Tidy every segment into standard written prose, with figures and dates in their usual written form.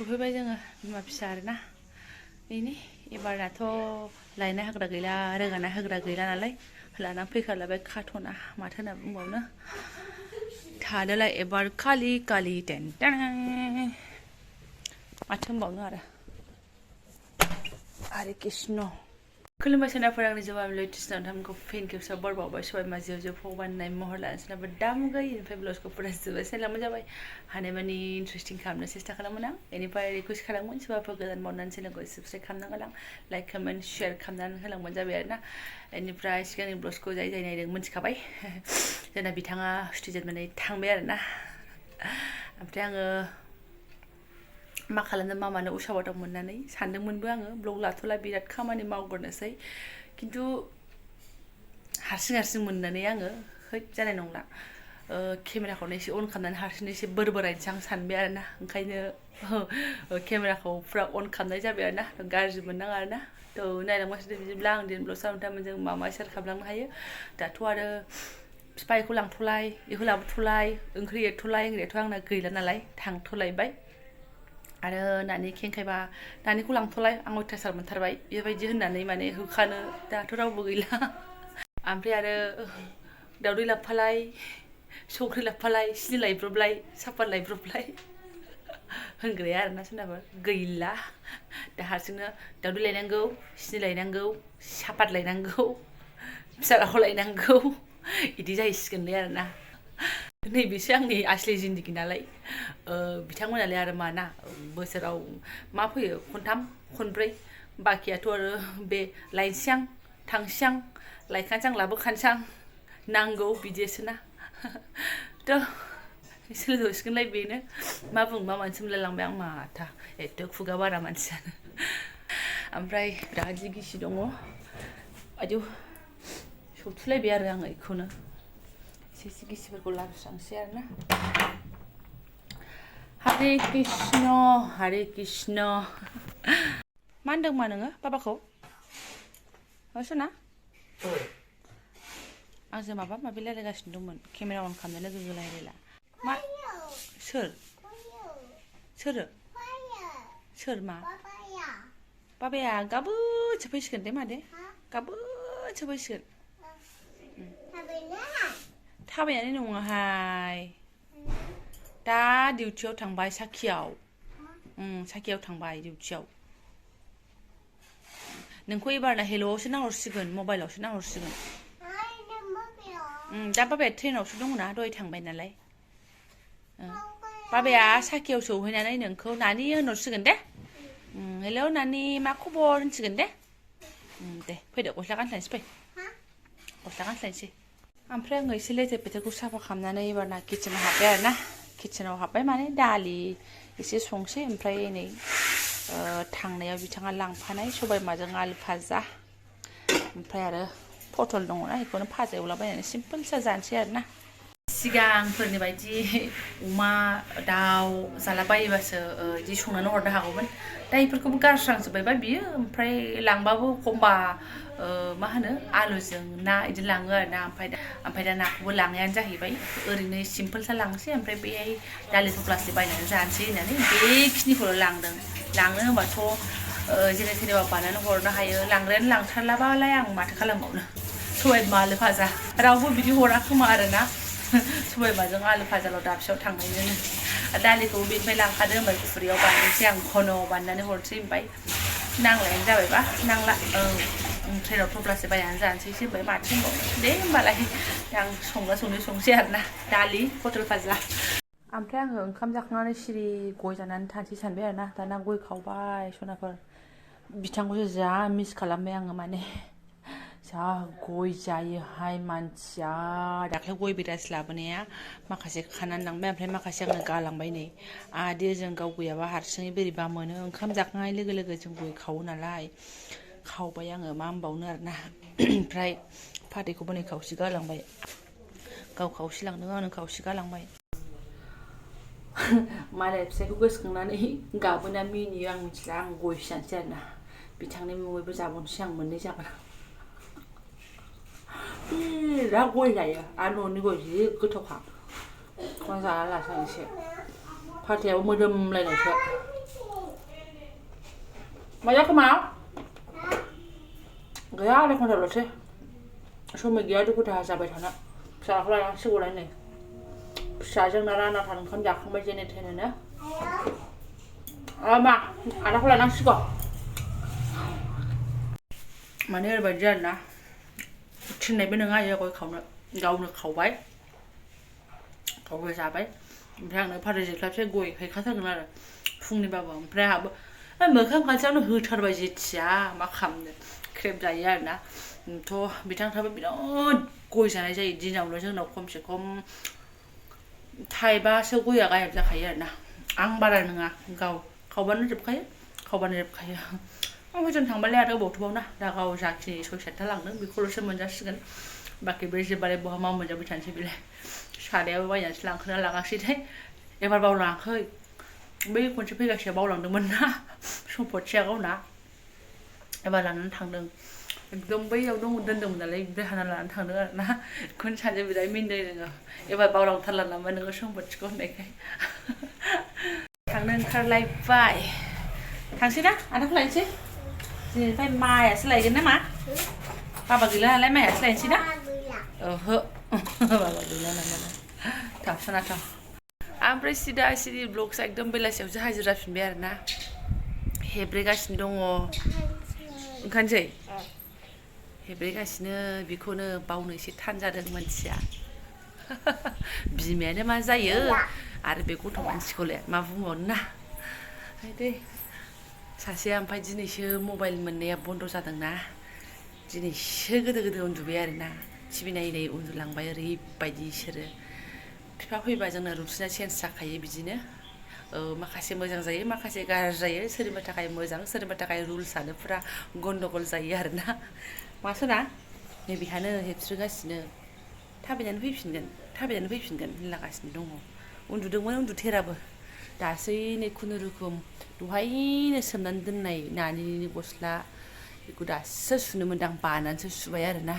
सफैबाय जोङो बिमा फिसा आरोना बेनि एबारनाथ' लायना होग्रा गैला रोगाना होग्रा गैला नालाय लाना फैखालायबाय खाथ'ना माथो होनना बुंबावनो थादोलाय एबार खालि खालि टेन टेन माथो होनबावनो आरो हरे कृष्ण खुलुमबाय सोनाफोर आंनि जबानिव्लग नोंथांमोनखौ फिन खेबसेयाव बरबावबाय सबाय मा जिउ जिउ भगबाननाय महर लानोसैनाबो दामुगै ओमफ्राय ब्लाउसखौ फरायजोबबाय सेलांबाय जाबाय हानायमानि इन्टारेस्टिं खालामनो सेस्था खालामोन आं बेनिफ्राय रिकुवेस्ट खालामोन सोरबाफोर गोदान बावनानै चेनेलखौ साबस्क्राइब खालामना गालां लाइक कमेन्ट शेयार खालामनानै होलांबानो जाबाय आरोना बेनिफ्राय सिगांनि ब्लाउसखौ जाय जाय नायदों मिथिखाबाय जोंना बिथाङा स्टुडिअ मोननाय थांबाय आरोना ओमफ्राय आङो मा खालामनो मामानो उसा बादाव मोननानै सानदोंमोनबो आङो ब्लग लाथ'ला बिराद खामानि मावग्रोनोसै खिन्थु हारसिं हारसिं मोननानै आङो हैद जानाय नंला केमेराखौनो एसे अन खालामनानै हारसिंनो एसे बोरायनोसै आं सानबाय आरोना ओंखायनो केमेराखौ फुरा अन खालामनाय जाबाय आरोना गाज्रि मोननाङा आरोना थ' नायलांगासिनो बिदिब्ला आं दिन ब्लग सामथामोनजों मा मा शेयार खालामलांनो हायो दाथ' आरो बिफाखौ लांथ'लाय बेखौ लाबोथ'लाय ओंख्रि एरथ'लाय आंना गैला नालाय थांथ'लायबाय आरो नानि खेंखायबा नानिखौ लांथ'लाय आं अयथासार मोनथारबाय बेबायदि होननानै माने होखानो दाथ' रावबो गैला ओमफ्राय आरो दावदै लाबफालाय संख्रि लाबफालाय सिनि लायब्रबलाय सापात लायब्रबलाय होनग्राया आरोना सोरनाबा गैला दा हारसिंनो दावदै लायनांगौ सिनि लायनांगौ सापात लायनांगौ फिसालाखौ लायनांगौ बिदि जाहैसिगोनलै आरोना नैबेसो आंनि आसलि जिन्दगि नालाय बिथांमोनालाय आरो मा ना बोसोराव मा फैयो खनथाम खनब्रै बाखियाथ' आरो बे लायनोसै आं थांसै आं लायखानोसै आं लाबोखानोसै आं नांगौ बिदिसोना थ' सोलोंसिगोनलाय बेनो मा बुं मा मानसि मोनलायलांबाय आं माथा एथ' खुगा बारा मानसियानो ओमफ्राय बिराद जि गिसि दङ आयौ सौथुलायबाय आरो आङो बेखौनो एसे गिसिफोरखौ लाबोस्रांसै आरोना हरे कृष्ण मा होनदोंमा नोङो बाबाखौ सना आंजों माबा माबि रायलायगासिनो दंमोन केमेरा अन खालामनाय लोगो रायलायला मा सोर मा बाबाया गाबोनसो फैसिगोन दे मादै गाबोनसो फैसिगोन थाबायनानै नङाहाय दा डिउटियाव थांबाय साखियाव थांबाय डिउटियाव नोंखौ एबारना हेल'आवसो नाहरसिगोन मबाइलावसो नाहरसिगोन दा बाबाया ट्रेनावसो दङना दहाय थांबाय नालाय बाबाया साखियाव सौहैनानै नोंखौ नानि होनहरसिगोन दे हेलौ नानि मा खबर होनसिगोन दे फैदो गस्ला गानस्लायनोसै फै गस्ला गानस्लायनोसै ओमफ्राय आङो एसे लेथेर फेथेरखौ साफा खालामनानै एबारना किटचेनाव हाबबाय आरोना किटचेनाव हाबबाय माने दालि एसे संसै ओमफ्राय नै थांनायाव बिथाङा लांफानाय सबायमाजों आलु भाजा ओमफ्राय आरो पटल दङना बेखौनो भाजा एवलाबायनानै सिम्पोलसो जानोसै आरोना सिगांफोरनि बायदि अमा दाउ जालाबायोबासो बिदि संनानै हरनो हागौमोन दा बेफोरखौबो गारस्रांजोब्बायबा बियो ओमफ्राय लांबाबो एखमबा मा होनो आलुजों ना बिदि लाङो आरोना ओमफ्राय दा नाखौबो लांनायानो जाहैबाय ओरैनो सिम्पोलसो लांसै ओमफ्राय बेहाय दालि थफ्लासे बायनानै जानोसै होननानै बेखिनिखौल' लांनो होनबाथ' जेने थेनेबा बानायनानै हरनो हायो लांग्रायानो लांथारलाबालाय आं माथो खालामबावनो सबायबिमा आलु भाजा रावबो बिदि हरा खोमा आरोना सबायबिमाजों आलु भाजाल' दाबसेयाव थांनायजोंनो दालिखौबो बेनिफ्राय लांखादो होनबाय खुरैयाव बानायनोसै आं घन' बानायनानै हरसै होनबाय नांलायानो जाबायबा नांला ट्रेनाव थफ्लासे बायनानै जानोसैसो होनबाय माथो होनबावनो दे होनबालाय आं संसै आरोना दालि पटल भाजा ओमफ्राय आङो ओंखाम जाखांनानै सिरि गय जानानै थानोसै सानबाय आरोना दाना गय खावबाय सनाफोर बिथांखौसो जा मिस खालामबाय आङो माने जा गय जायोहाय मानसिया दाख्लै गय बिराज लाबोनाया माखासे खानानै लांबाय ओमफ्राय माखासे आंनो गालांबाय नै आदि जों गाव गैयाबा हारसिङै बोरैबा मोनो ओंखाम जाखांनाय लोगो लोगो जों गय खावो नालाय खावबाय आङो मा होनबावनो आरोना ओमफ्राय फाथैखौबो नै खावसे गालांबाय गाव खावसे लांदों आंनो खावसे गालांबाय मालाय फिसायखौ गोसोखांनानै गाबोना मिनियो आं मिथिला आं गयसो जानोसै आरोना बिथांनि मुङैबो जाबावनोसै आं मोननै जागोन बिराद गय जायो आरो न'नि गय जि गोथावखा जाना लासै एसे फाथैयाबो मोदोमलायनायसो मा जाखो मा गैया आधा घन्टाल'सै समय गैया दुखु दाहा जाबाय थाना फिसाखौ लायनांसिगौलाय नै फिसाजोंना राना थाना ओंखाम जाखांबाय जेने थेनेनो मा आदाखौ लायनांसिगौ माने ओरैबायदि आरोना थिननायबो नङा इयो गय खावनो गावनो खावबाय जाबाय ओमफ्राय आंनो फारि जेख्लाबसे गय हैखाथारगोन आरो फुंनिबाबो ओमफ्राय आंहाबो मोखां खाथियावनो होथारबाय जेथिया मा खालामनो क्रेब जायो आरोना थ' बिथांफ्राबो बिराद गय जानाय जायो दिनावनो जोंनाव खमसे खम थाइबासो गया गायब जाखायो आरोना आं बारा नङा गाव खावबानो जोबखायो ओमफ्राय जों थांबालाय आरो अबावथ'बावना दा गाव जाखिनि 6-7था लांदों बेखौल'सो मोनजासिगोन बाखि बे जोब्बालाय बहा मा मोनजाबाय थानोसै बेलाय सादायाबो बायनानैसो लांखोना लाङासैथाय एबार बावलाङाखै बै खनसे फैगासेयाव बावलांदोंमोन ना सम्पथिया गावना एबार लानानै थांदों एकदम बैयाव दोन्दोंमोन नालाय ओमफ्राय हाना लानानै थांदों आरोना खौनो सानजों बिराद मिनिदों जोङो एबार बावलांथारला नामा नोङो सम्पथिखौ होननायखाय थांनो ओंखारलायबाय थांसै ना आदाखौ लायनोसै दिनैनिफ्राय मायासो लायगोन ना मा बाबा गैला नालाय मायासो लायनोसै ना ओहो बाबा गैला नालाय थांसोनाथ' ओमफ्राय सिदा सिदि ब्लग्सआ एकदम बेलासियावसो हाजिर जाफिनबाय आरोना हेब्रेगासिनो दङ ओंखारनोसै हेब्रेगासिनो बेखौनो बावनो एसे थान जादों मानसिया बिमायानो मा जायो आरो बे गथ' मानसिखौलाय मा बुंबावनो ना दे सासेया ओमफ्राय दिनैसो मबाइल मोननाया बन्द' जादोंना दिनैसो गोदो उन्दुबाय आरोना टिभि नायै उन्दुलांबाय ओरैबायदि बिसोरो बिफा फैबा जोंना रुटिना चेन्ज जाखायो बिदिनो माखासे मोजां जायो माखासे गाज्रि जायो सोरनिबा थाखाय मोजां सोरनिबा थाखाय रुल्सआनो फुरा गन्दगल जायो आरोना मासोना नै बेहानो हेबस्रोगासिनो थाबायनानै फैफिनगोन होनलागासिनो दङ उन्दुदोंमोन उन्दुथेराबो दासै नै खुनुरुखुम दहायनो सोमनानै दोननाय नानिनि गस्ला बेखौ दासो सुनो मोनदां बानानैसो सुबाय आरोना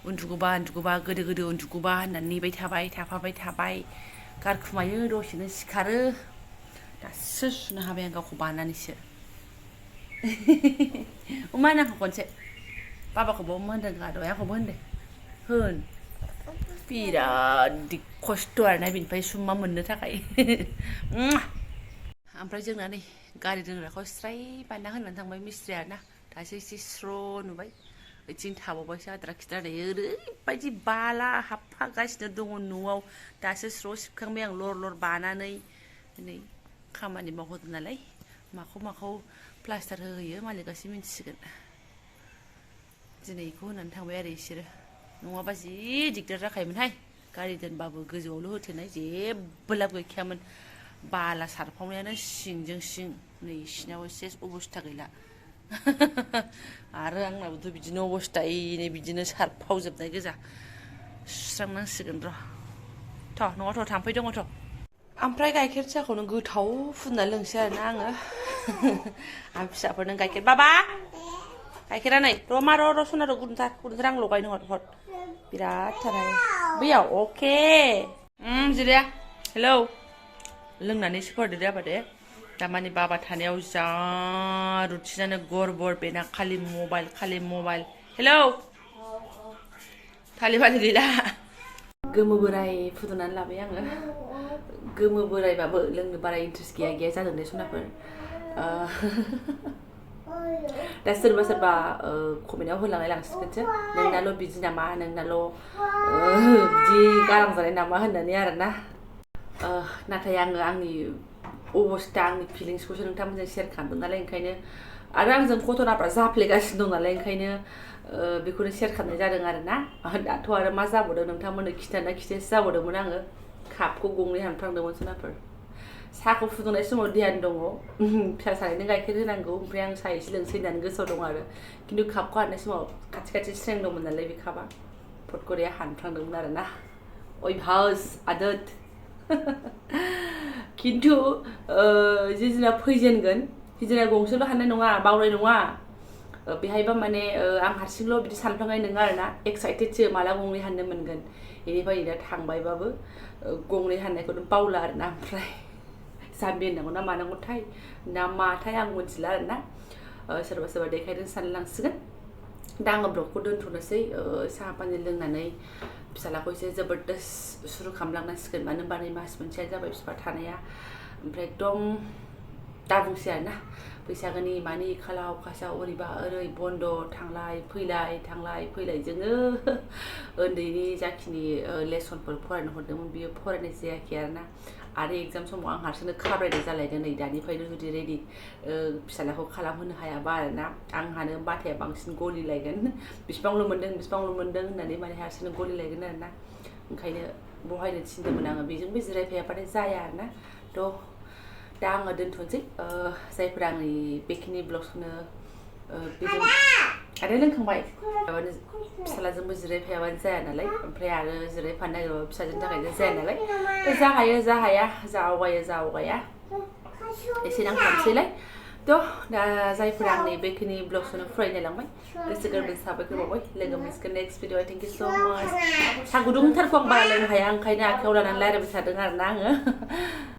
उन्दुगौबा गोदो उन्दुगौबा होननानै नेबाय थाफाबाय थाबाय गारखुमायो दसेनो सिखारो दासो सुनो हाबाय आं गावखौ बानानैसो मा नांगौ खनसे बाबाखौबो होनदों दहाय आंखौबो होनदों होन बिराद खस्थ' आरोना बिनिफ्राय सुमा मोननो थाखाय ओमफ्राय जोंना नै गारि दोनग्राखौ स्राय बानायना होनानै थांबाय मिस्ट्रिया आरोना दासो एसे स्र' नुबाय ओइथिं थाबावबायसो आद्रा खिद्रा ओरैबायदि बाला हाबफागासिनो दङ न'आव दासो स्र' सिबखांबाय आं लर बानानै नै खामानि मावहोदों नालाय माखौ प्लास्टार होहोयो मालिकासो मिन्थिसिगोन दिनै बेखौ होनानै थांबाय आरो बिसोरो नङाबा जि दिगदार जाखायोमोनहाय गारि दोनबाबो गोजौआवल' होथेनाय जेबो लाब गैखायामोन बाला सारफावनायानो सिंजों सिं नै इसिनाव सेस अबस्था गैला आरो आंनाबोथ' बिदिनो अबस्था नै बिदिनो सारफावजोबनाय गोजा सुस्रांनांसिगोन र' न'आवथ' थाम्फै दङथ' ओमफ्राय गाइखेर साहाखौनो गोथाव फुनना लोंसै आरोना आङो आं फिसाफोरनो गाइखेर बाबा गाइखेरा नै र' सना गुदुंथार आं लगायनो हर बिराद थाराय बैयाव अके जिराया हेलौ लोंनानैसो फरदो दे आबा दे दामानि बाबा थानायाव जा रुटिनानो गरबर बेना खालि मबाइल हेलौ थालिबालि गैला गोमो बोराय फुदुंनानै लाबाय आङो गोमो बोरायबाबो लोंनो बारा इन्ट्रेस्ट गैया जादों दे सनाफोर दा सोरबा कमेन्टआव होलांनाय लांसिगोनसो नोंनाल' बिदि नामा नोंनाल' बिदि गारां जानाय नामा होननानै आरोना नाथाय आङो आंनि अबस्था आंनि फिलिंसखौसो नोंथांमोनजों शेयार खालामदों नालाय ओंखायनो आरो आंजों घटनाफ्रा जाफ्लेगासिनो दं नालाय ओंखायनो बेखौनो शेयार खालामनाय जादों आरोना दाथ' आरो मा जाबावदों नोंथांमोननो खिथायासो जाबावदोंमोन आङो कापखौ गंनै हानफ्रांदोंमोन सोनाफोर साहाखौ फुदुंनाय समाव ध्यान दङ फिसा सानैनो गाइखेर होनांगौ ओमफ्राय आं साहा एसे लोंसै होननानै गोसोआव दं आरो खिन्थु कापखौ हाननाय समाव खाथि स्रें दंमोन नालाय बे कापा फटकरिया हानफ्रांदोंमोन आरोना अयभास आदत खिन्थु जिदिना फैजेनगोन हिदिना गंसेल' हाननाय नङा बावनाय नङा बेहायबा माने आं हारसिंल' बिदि सानफ्लांनाय नङा आरोना एक्साइटेडसो माला गंनै हाननो मोनगोन बेनिफ्राय दा थांबायबाबो गंनै हाननायखौनो बावला आरोना ओमफ्राय जाम्बि होननांगौ ना मानांगौथाय ना माथाय आं मिथिला आरोना सोरबा सोरबा देखायदों सानलांसिगोन दा आङो ब्लगखौ दोनथ'नोसै साहा पानि लोंनानै फिसालाखौ एसे जबरदस्त सुरु खालामलांनांसिगोन मानो होनबा 2 मास मोनसेया जाबाय बिफा थानाया ओमफ्राय एकदम दा बुंसै आरोना बैसागोनि मानि खालाव खासाव ओरैबा ओरै बन्द थांलाय फैलायजोंनो उन्दैनि जाखिनि लेसनफोर फरायनो हरदोंमोन बियो फरायनाय जायाखै आरोना आरो एग्जाम समाव आं हारसिंनो खाब्रायनाय जालायदों नै दानिफ्रायनो जुदि रेडि फिसालाखौ खालामहोनो हायाबा आरोना आंहानो बाथाया बांसिन गलिलायगोन बिसिबांल' मोनदों होननानै माने हारसिंनो गलिलायगोन आरोना ओंखायनो बहायनो थिनदोंमोन आङो बेजोंबो जिरायफायाबाथाय जाया आरोना थ' दा आङो दोनथ'नोसै जायफोरा आंनि बेखिनि ब्लग्सखौनो बेजों आरो लोंखांबाय फिसालाजोंबो जिरायफायाबानो जाया नालाय ओमफ्राय आरो जिरायफानो नागिरबाबो फिसाजोनि थाखायनो जाया नालाय जा हायो जा हाया जा आवगाया एसे नांथारसैलाय थ' दा जायफोरा आंनि बेखिनि ब्लग्सखौनो फरायनो लांबाय गोसो गोरबोनि साबायखर बावबाय लोगो मोनसिगोन नेक्स्ट भिडिअ थेंक इउ स' माच साहा गुदुंथारखौ आं बारा लोंनो हाया ओंखायनो आखायाव लानानै रायज्लायबाय थादों आरोना आङो